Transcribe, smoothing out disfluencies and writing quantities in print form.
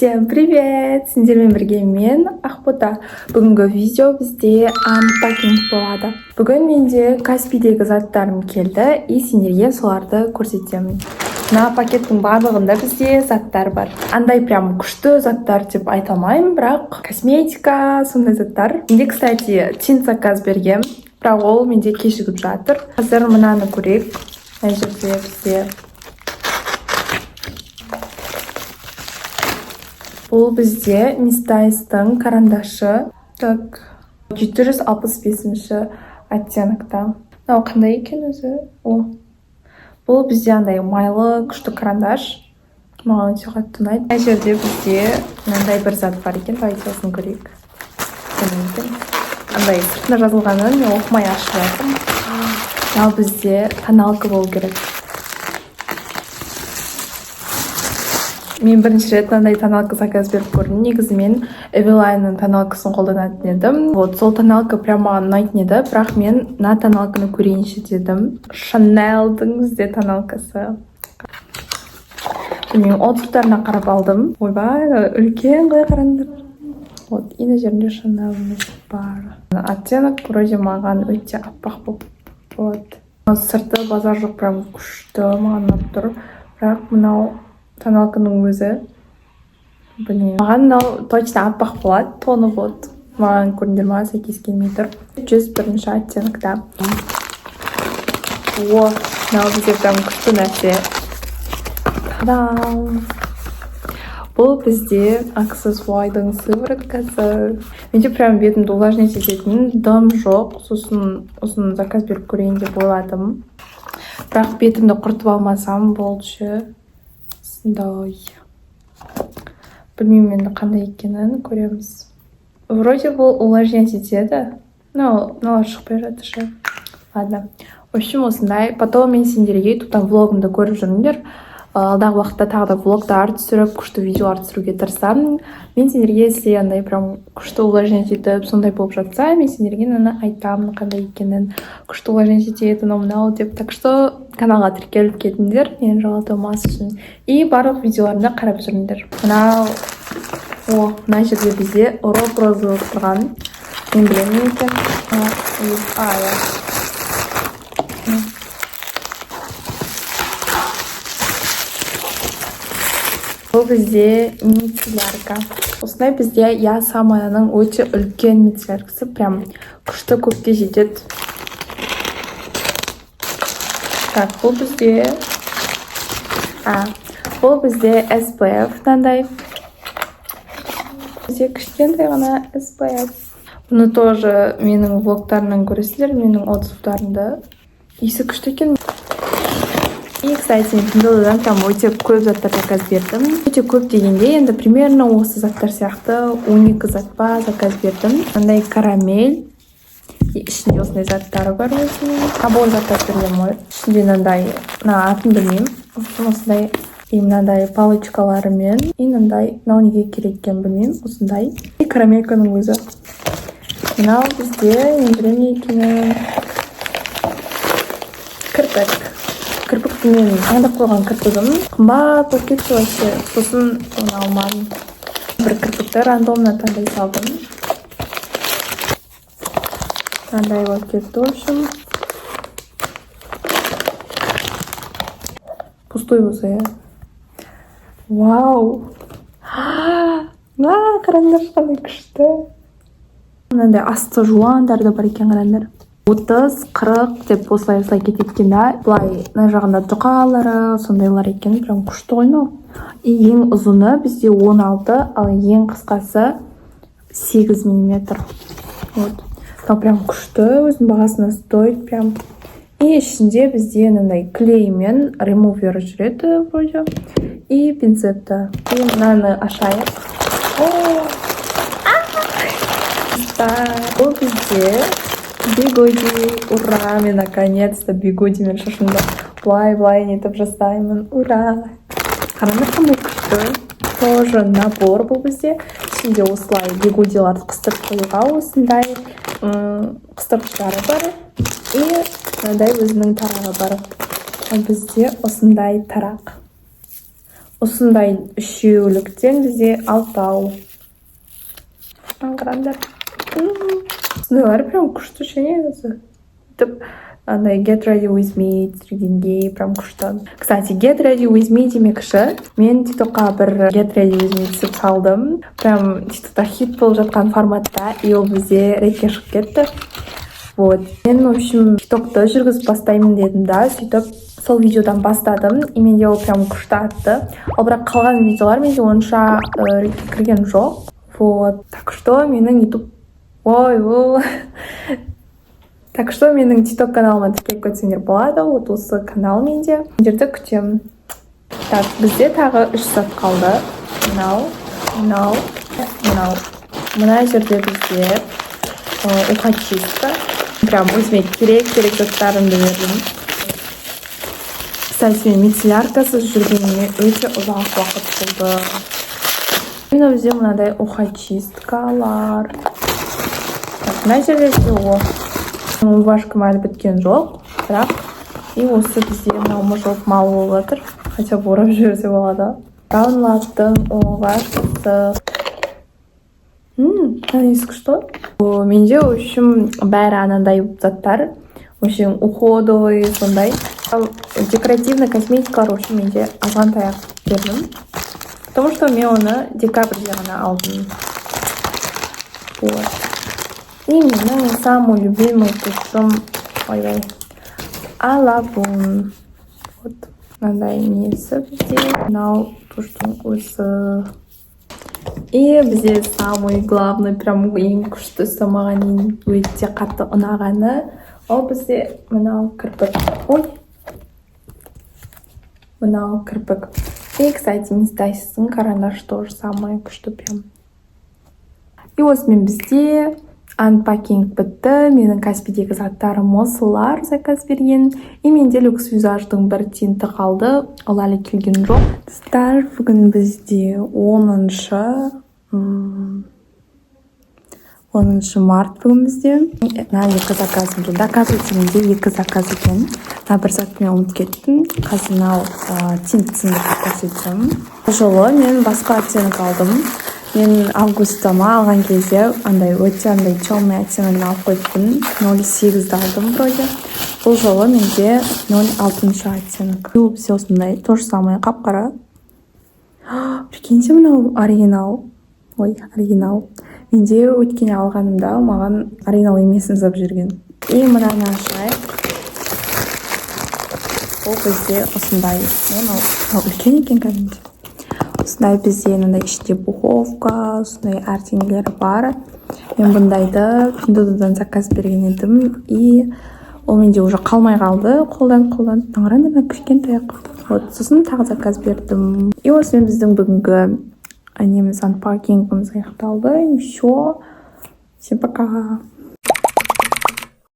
Всем привет! Сендермен бірге мен, Ақбота. Бүгінгі видео бізде unpacking болады. Бүгін менде Каспидегі заттарым келді и сендерге соларды көрсетемін. Мына пакеттің барлығында бізде заттар бар. Андай прям күшті заттар деп айта алмаймын, бірақ косметика, сондай заттар. Менде, кстати, тинт заказ бергем, бірақ ол менде кешігіп жатыр. Қазір мынаны көрейік. Мына жерде бізде бұл бізде Miss Dice-тың карандашы. Так, 765 оттенокта. Мынау қандай екен өзі? О. Бұл бізде андай майлы, күшті карандаш. Маған өте қатты ұнайды. Мына жерде бізде мынандай бір зат бар екен. Давайте осыны көрейік. Қандай екен? Андай сыртында жазылғанын мен оқымай ашып жатырмын. Мынау бізде тоналка болу керек. Мен бірінші рет мынандай тоналка заказ беріп көрдім. Негізі мен Эвелайнның тоналкасын қолданатын едім. Вот сол тоналка прям маған ұнайтын еді, бірақ мен мына тоналканы көрейінші дедім. Шанельдің бізде тоналкасы. Білмеймін, отзывтарына қарап алдым. Ойбай, үлкен ғой, қараңдар. Вот, и мына жерінде Шанельіміз бар. Оттенок вроде маған өте аппақ болып болады. Сырты базар жоқ, прям күшті, маған ұнап тұр. Бірақ мынау тоналканың өзі, білмеймін, маған мынау точно аппақ болады тоны. Вот маған, көрдіңдер ма, сәйкес келмей тұр. 101 оттенокта. О, мынау бізде прям күшті нәрсе. Та-дам! Бұл бізде Access-Y-дың сывороткасы. Менде прям бетімді увлажнять ететін дым жоқ, сосын осыны заказ беріп көрейін деп ойладым, бірақ бетімді құртып алмасам болды ше. Осындай, білмеймін енді қандай екенін, көреміз. Вроде бұл увлажнять етеді. Мынау, мыналар шықпай жатыр ше. Ладно, в общем, осындай. Потом мен сендерге ютубтан влогымды көріп жүріңдер. Алдағы уақытта тағы да влогтар түсіріп, күшті видеолар түсіруге тырысамын. Мен сендерге, если андай прям күшті увлажнять етіп, сондай болып жатса, мен сендерге мынаны айтамын, қандай екенін, күшті увлажнять етеді анау мынау деп. Так что каналға тіркеліп кетіңдер мені жоғалтылмас үшін и барлық видеоларымды қарап жүріңдер. Мынау, о, мына жерде бізде роп розы болып тұрған, мен білемін не екенін. А, иә. Бұл бізде мицеллярка. Осындай бізде Я Самаяның өте үлкен мицелляркасы, прям күшті, көпке жетеді. Так, бұл бізде, а, бұл бізде SPF мынандай. Бізде кішкентай ғана SPF. Бұны тоже менің влогтарымнан көресіздер, менің отзывтарымды. Иісі күшті екен. И, кстати, мен Пиндуодуодан прям өте көп заттар заказ бердім. Өте көп дегенде, енді примерно осы заттар сияқты 12 зат па заказ бердім. Мындай карамель. И ішінде осындай заттары бар өзінің. Набор заказ берген ғой. Ішінде мынандай, мына атын білмеймін. В общем, осындай и мынандай палочкаларымен, и мынандай, мынау неге керек екенін білмеймін, осындай. И карамельканың өзі. Мынау бізде, мен білемін не екенін. Кірпік. Кірпікті мен таңдап қойған кірпігім қымбат болып кетті вообще, сосын оны алмадым. Бір кірпікті рандомно таңдай салдым, мынандай болып кетті. В общем, пустой болса, иә. Вау, мына қараңдаршы, қандай күшті! Мынандай асты жуандары да бар екен, қараңдар. 30, 40 деп осылай осылай кетеді екен да. Былай мына жағында жұқалары, сондайлар екен. Прям күшті ғой мынау. И ең ұзыны бізде 16, ал ең қысқасы 8 миллиметр. Вот мынау прям күшті, өзінің бағасына стоит прям. И ішінде бізде мынандай клей мен ремувер жүреді вроде и пинцетті. И мынаны ашайық. О, бұл бізде бигуди! Ура! Мен наконец-то бигудимен шашымды былай былай нетіп жасаймын. Ура! Қараңдар, қандай күшті! Тоже набор бұл бізде. Ішінде осылай бигудиларды қыстырып қоюға осындай қыстырғыштары бар и мынандай өзінің тарағы бар. Ал бізде осындай тарақ. Осындай үшеуліктен бізде алтау. Қараңдар, осындайлар прям күшті ше негізі. Сөйтіп андай get ready with me түсіргенге прям күшті. Кстати, get ready with me демекші, мен ТикТокқа бір get ready with me түсіп салдым, прям ТикТокта хит болып жатқан форматта, и ол бізде ретке шығып кетті. Вот, мен, в общем, ТикТокты жүргізіп бастаймын дедім да, сөйтіп сол видеодан бастадым, и менде ол прям күшті атты. Ал бірақ қалған видеолар менде онша ретке кірген жоқ. Вот, так что менің ютуб, ой, ой, так что менің ТикТок каналыма тіркеліп кетсеңдер болады. Вот осы канал менде, сендерді күтемін. Так, бізде тағы үш зат қалды: мынау, мынау, мынау. Мына жерде бізде ухочистка. Прям өзіме керек керек заттарымды бердім. Кстати, мен мицелляркасыз жүргеніме өте ұзақ уақыт болды. Мына бізде мынадай ухочисткалар. Так, мына жерде бізде, о, умывашкам әлі біткен жоқ бірақ. И осы бізде мынау мыжылып мал болып жатыр, хотя бы орап жіберсе болады. Браун Лабтың умывашкасы. Мына иісі күшті. О, менде, в общем, бәрі анандай заттар, в общем, уходовый сондай. Ал декоративный косметикалар, в общем, менде азғантай ақ бердім, потому что мен оны декабрьде ғана алдым. Вот, и менің самый любимый тушым, ойбай, Алабун. Вот мынандай несі бізде, мынау туштың өзі. И бізде самый главный, прям ең күштісі, маған ең өте қатты ұнағаны, ол бізде мынау кірпік. Ой, мынау кірпік. И, кстати, Мисс Дайстың карандаш тоже самый күшті прям. И осымен бізде unpacking бітті. Менің Каспидегі заттарым осылар, заказ берген. И менде Люкс Визаждың бір тинті қалды, ол әлі келген жоқ. Достар, бүгін бізде 10 март. Бүгін бізде мына екі заказым келді. Оказывается, менде екі заказ екен. Мына бір затты мен ұмытып кеттім. Қазір мынау тинт сендерге көрсетсем. Бұл жолы мен басқа оттенок алдым. Мен августта ма алған кезде андай өте андай темный оттеногін алып қойыппын, 0,8-ді алдым вроде. Бұл жолы менде 0,6 оттенок. Бұл бізде осындай, то же самое, қап қара. Прикиньте, мынау оригинал. Ой, оригинал. Менде өткенде алғанымда маған оригинал емесін жасап жүрген. И мынаны ашайық. Бұл бізде осындай. Мынау үлкен екен кәдімгідей. Осындай бізде мынандай ішінде пуховка, осындай әртеңелері бар. Мен бұндайды Пиндуодуодан заказ берген едім, и ол менде уже қалмай қалды, қолданып, қолданып. Қараңдар, мына кішкентай ақ. Вот, сосын тағы заказ бердім. И осымен біздің бүгінгі неміз, unpacking іміз аяқталды. И все, всем пока.